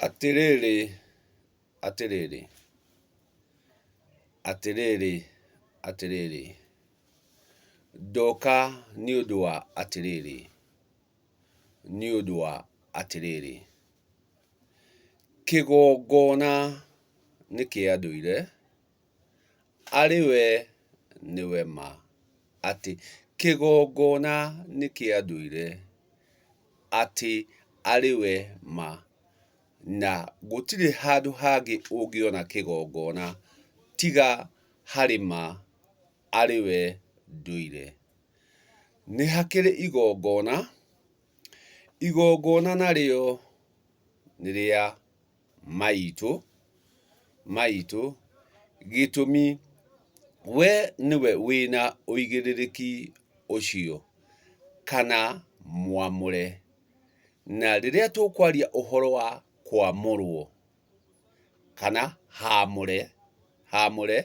Atĩrĩrĩ, atĩrĩrĩ, atĩrĩrĩ, atĩrĩrĩ, ndoka nĩ ũndũ wa atĩrĩrĩ, nĩ ũndũ wa atĩrĩrĩ, kĩgongona nĩ kĩa ndũire, arĩ we nĩwe ma, atĩ kĩgongona nĩ kĩa ndũire, atĩ arĩ we ma, na gũtirĩ handũ hangĩ ũngĩona kĩgongona tiga harĩ ma arĩ we ndũire. Nĩ hakĩrĩ igongona, igongona narĩo nĩ rĩa maitũ, maitũ, gĩtũmi we nĩwe wĩna ũigĩrĩrĩki ũcio kana mwamũre. Na rĩrĩa tũkwaria ũhoro wa kwamũrwo kana hamũre, hamũre,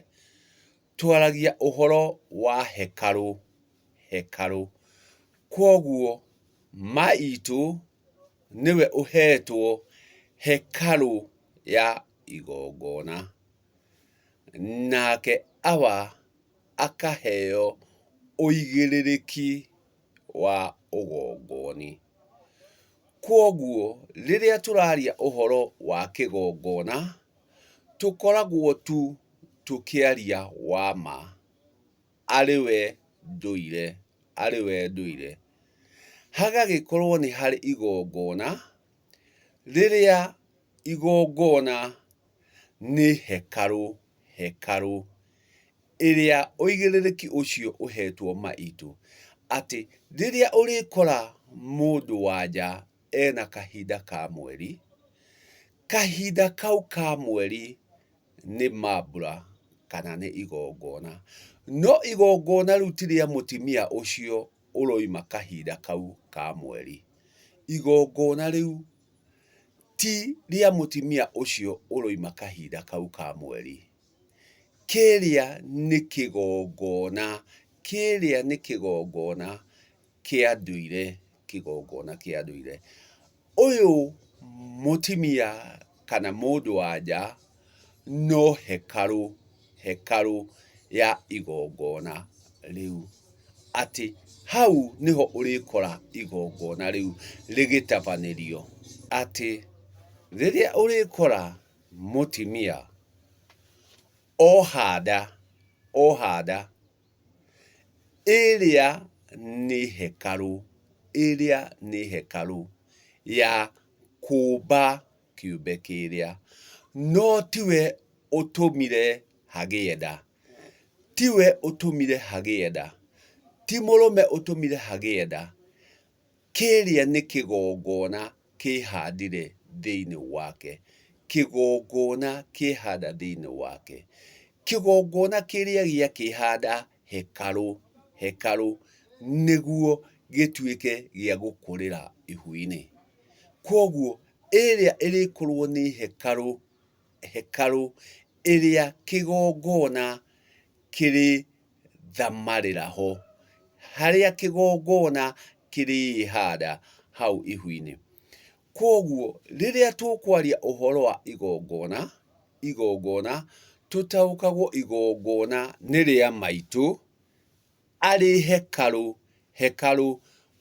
twaragia ũhoro wa hekarũ, hekarũ. Kwoguo ma itũ nĩwe ũhetwo hekarũ ya igongona, nake Awa akaheo ũigĩrĩrĩki wa ũgongoni. Kwoguo rĩrĩa tũraria ũhoro wa kĩgongona, tũkoragwo tu tũkĩaria wa ma, arĩ we ndũire, arĩ we ndũire. Hagagĩkorwo nĩ harĩ igongona, rĩrĩa igongona nĩ hekarũ, hekarũ ĩrĩa ũigĩrĩrĩki ũcio ũhetwo maitũ, atĩ rĩrĩa ũrĩkora mũndũ wa nja ena kahinda ka mweri, kahinda kau ka mweri nĩ mambura kana nĩ igongona. No igongona rĩu ti rĩa mũtimia ũcio ũroima kahinda kau ka mweri. Igongona rĩu ti rĩa mũtimia ũcio ũroima kahinda kau ka mweri. Kĩrĩa nĩ kĩgongona, kĩrĩa nĩ kĩgongona kĩa ndũire, kĩgongona kĩa ndũire. Ũyũ mũtimia kana mũndũ wa nja no hekarũ, hekarũ ya igongona rĩu. Atĩ hau nĩho ũrĩkora igongona rĩu rĩgĩtabanĩrio. Atĩ rĩrĩa ũrĩkora mũtimia oha nda, oha nda, ĩrĩa nĩ hekarũ, ĩrĩa nĩ hekarũ ya kũmba kĩũmbe kĩrĩa, no tiwe ũtũmire hagĩe nda, tiwe ũtũmire hagĩe nda, ti mũrũme ũtũmire hagĩe nda, Kĩrĩa nĩ kĩgongona kĩhandire thĩinĩ wake. Kĩgongona kĩhanda thĩinĩ wake. Kĩgongona kĩrĩa gĩakĩhanda hekarũ, hekarũ, nĩguo gĩtuĩke gĩa gũkũrĩra ihu-inĩ. Kwoguo ĩrĩa ĩrĩkorwo nĩ hekarũ, hekarũ ĩrĩa kĩgongona kĩrĩ thamarĩra ho, harĩa kĩgongona kĩrĩĩhanda hau ihu-inĩ. Kwoguo rĩrĩa tũkwaria ũhoro wa igongona, igongona, tũtaũkagwo igongona nĩ rĩa maitũ, arĩ hekarũ, hekarũ,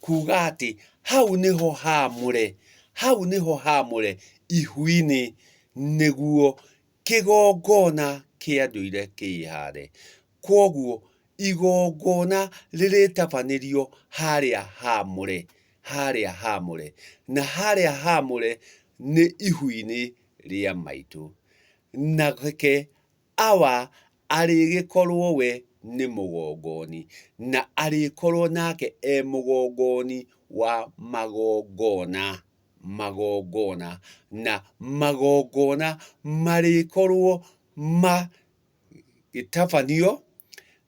kuga atĩ hau nĩho hamũre, hau nĩho hamũre ihu-inĩ nĩguo kĩgongona kĩa ndũire kĩĩhande. Kwoguo igongona rĩrĩtabanĩrio harĩa hamũre, harĩa hamũre, na harĩa hamũre nĩ ihu-inĩ rĩa maitũ. Nake Awa arĩgĩkorwo we nĩ mũgongoni, na arĩkorwo nake e mũgongoni wa magongona, magongona, na magongona marĩkorwo ma gĩtabanio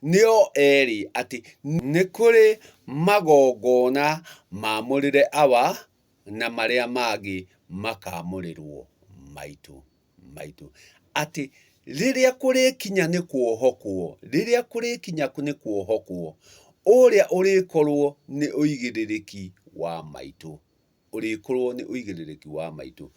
nĩo erĩ atĩ nĩ kũrĩ magongona mamũrĩre Awa na marĩa mangĩ makamũrĩrwo maitũ maitũ. Atĩ rĩrĩa kũrĩkinya nĩ kuohokwo, rĩrĩa kũrĩkinya nĩ kuohokwo, ũrĩa ũrĩkorwo nĩ ũigĩrĩrĩki wa maitũ. Ũrĩkorwo nĩ ũigĩrĩrĩki wa maitũ.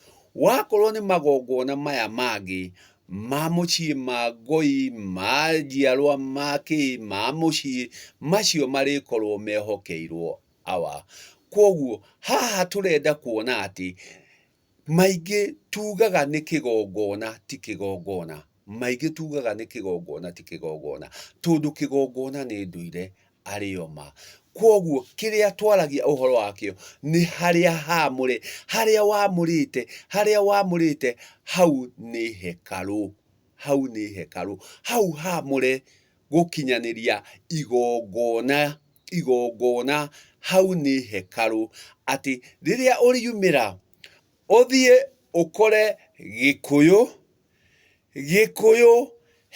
Wakorwo nĩ magongona maya mangĩ ma mũciĩ, ma ngoi, ma njiarwa, ma kĩ, ma mũciĩ, macio marĩkorwo mehokeirwo awa. Kwoguo haha tũrenda kuona atĩ maingĩ tugaga nĩ kĩgongona ti kĩgongona, maingĩ tugaga nĩ kĩgongona ti kĩgongona, tondũ kĩgongona nĩ ndũire arĩ yo ma. Kwoguo kĩrĩa twaragia ũhoro wakĩo nĩ harĩa haamũre, harĩa wamũrĩte, harĩa wamũrĩte hau nĩ hekarũ, hau nĩ hekarũ, hau haamũre gũkinyanĩria igongona, igongona hau nĩ hekarũ, atĩ rĩrĩa ũriumĩra ũthiĩ ũkore Gĩkũyũ, Gĩkũyũ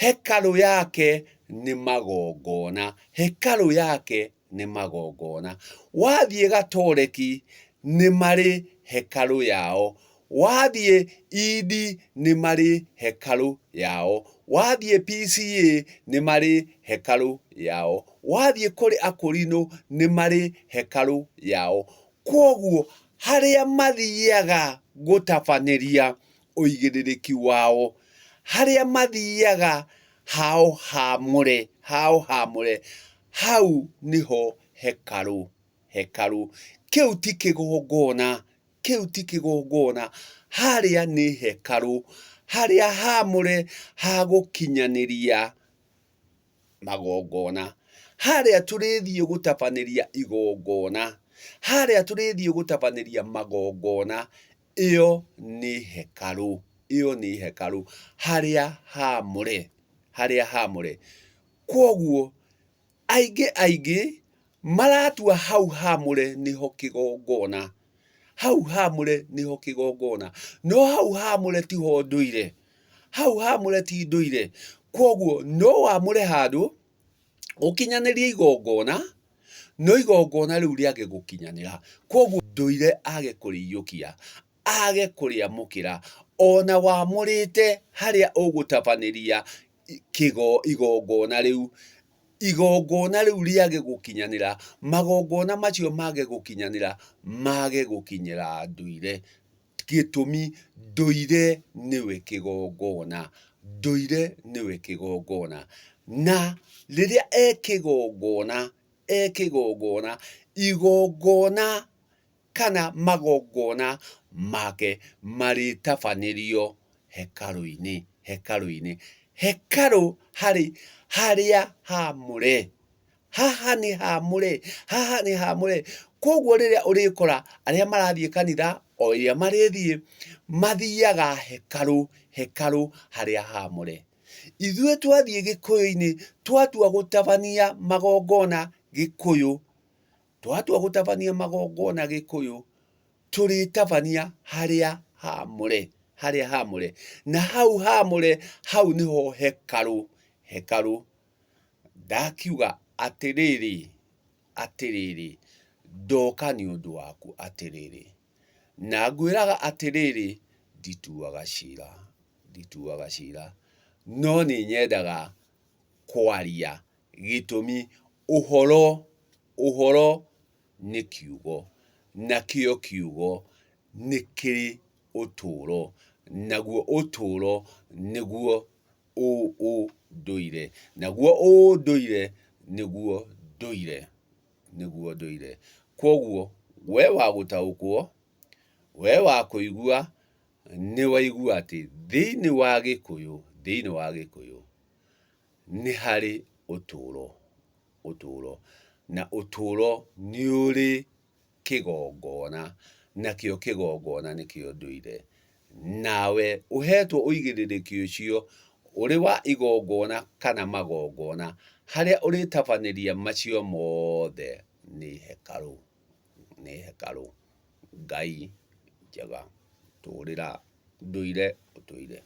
hekarũ yake nĩ magongona, hekarũ yake nĩ magongona. Wathiĩ Gatoreki nĩ marĩ hekarũ yao, wathiĩ Indi nĩ marĩ hekarũ yao, wathiĩ PCEA nĩ marĩ hekarũ yao, wathiĩ kũrĩ Akũrinũ nĩ marĩ hekarũ yao. Kwoguo harĩa mathiaga gũtabanĩria ũigĩrĩrĩki wao, harĩa mathiaga hao hamũre, hao hamũre, hau nĩho hekarũ, hekarũ. Kĩu ti kĩgongona, kĩu ti kĩgongona, harĩa nĩ hekarũ, harĩa hamũre ha gũkinyanĩria magongona. Harĩa tũrĩthiĩ gũtabanĩria igongona, harĩa tũrĩthiĩ gũtabanĩria magongona, ĩyo nĩ hekarũ, ĩyo nĩ hekarũ, harĩa hamũre, harĩa hamũre. Kwoguo aingĩ aingĩ maratua hau hamũre nĩho kĩgongona, hau hamũre nĩho kĩgongona, no hau hamũre tiho ndũire, hau hamũre ti ndũire. Kwoguo no wamũre handũ ũkinyanĩrie igongona, no igongona rĩu rĩage gũkinyanĩra. Kwoguo ndũire age kũrĩiyũkia, age kũrĩamũkĩra, ona wamũrĩte harĩa ũgũtabanĩria kĩgo igongona rĩu, igongona rĩu rĩage gũkinyanĩra, magongona macio mage gũkinyanĩra, mage gũkinyĩra ndũire. Gĩtũmi, ndũire nĩwe kĩgongona, ndũire nĩwe kĩgongona. Na rĩrĩa e kĩgongona, e kĩgongona, igongona kana magongona make marĩtabanĩrio hekarũ-inĩ, hekarũ-inĩ. Hekarũ harĩ harĩa hamũre, haha nĩ hamũre, haha nĩ hamũre. Koguo rĩrĩa ũrĩkora arĩa marathiĩ kanitha o ĩrĩa marĩthiĩ, mathiaga hekarũ, hekarũ harĩa hamũre. Ithuĩ twathiĩ gĩkũyũ-inĩ, twatua gũtabania magongona gĩkũyũ, twatua gũtabania magongona gĩkũyũ, tũrĩtabania harĩa hamũre, harĩa hamũre. Na hau hamũre, hau nĩho hekarũ, hekarũ. Ndakiuga atĩrĩrĩ, atĩrĩrĩ, ndoka nĩ ũndũ waku atĩrĩrĩ. Na ngwĩraga atĩrĩrĩ, ndituaga cira, ndituaga cira, no nĩ nyendaga kwaria gĩtũmi ũhoro, ũhoro nĩ kiugo, nakĩo kiugo nĩ kĩrĩ ũtũũro, naguo ũtũũro nĩguo ũndũire, naguo ũndũire nĩguo ndũire, nĩguo ndũire. Kwoguo we wa gũtaũkwo, we wa kũigua, nĩ waigua atĩ thĩinĩ wa Gĩkũyũ, thĩinĩ wa Gĩkũyũ nĩ harĩ ũtũũro, ũtũũro, na ũtũũro nĩ ũrĩ kĩgongona, nakĩo kĩgongona nĩkĩo ndũire. Nawe ũhetwo ũigĩrĩrĩki ũcio ũrĩ wa igongona kana magongona, harĩa ũrĩtabanĩria macio mothe nĩ hekarũ, nĩ hekarũ. Ngai njega, tũrĩra ndũire ũtũire.